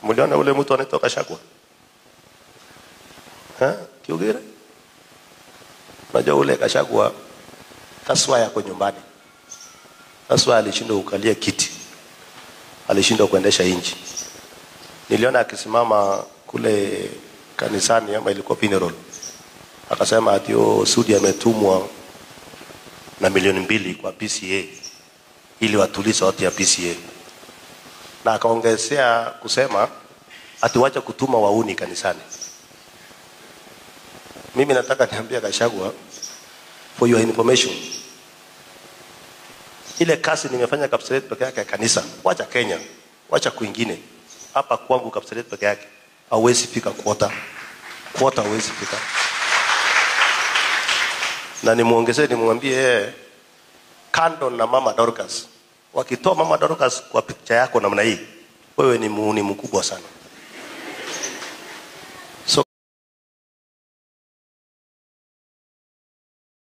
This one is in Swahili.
Mliona ule mtu anaitwa Gachagua? Ha? Kiugire? Unajua ule Gachagua taswa yako nyumbani. Taswa alishindwa kukalia kiti. Alishindwa kuendesha inchi. Niliona akisimama kule kanisani ama ilikuwa funeral. Akasema ati oh, Sudi ametumwa na 2 milioni kwa PCA ili watulize watu ya PCA. Na akaongezea kusema ati wacha kutuma wauni kanisani. Mimi nataka niambia Gachagua, for your information, ile kazi nimefanya Kapseret peke yake ya kanisa, wacha Kenya, wacha kwingine, hapa kwangu Kapseret peke yake hauwezi fika quarter, quarter hauwezi fika. Na nimuongezee, nimwambie yeye, kando na Mama Dorcas, wakitoa Mama Dorcas kwa picha yako namna hii, wewe ni muuni mkubwa sana.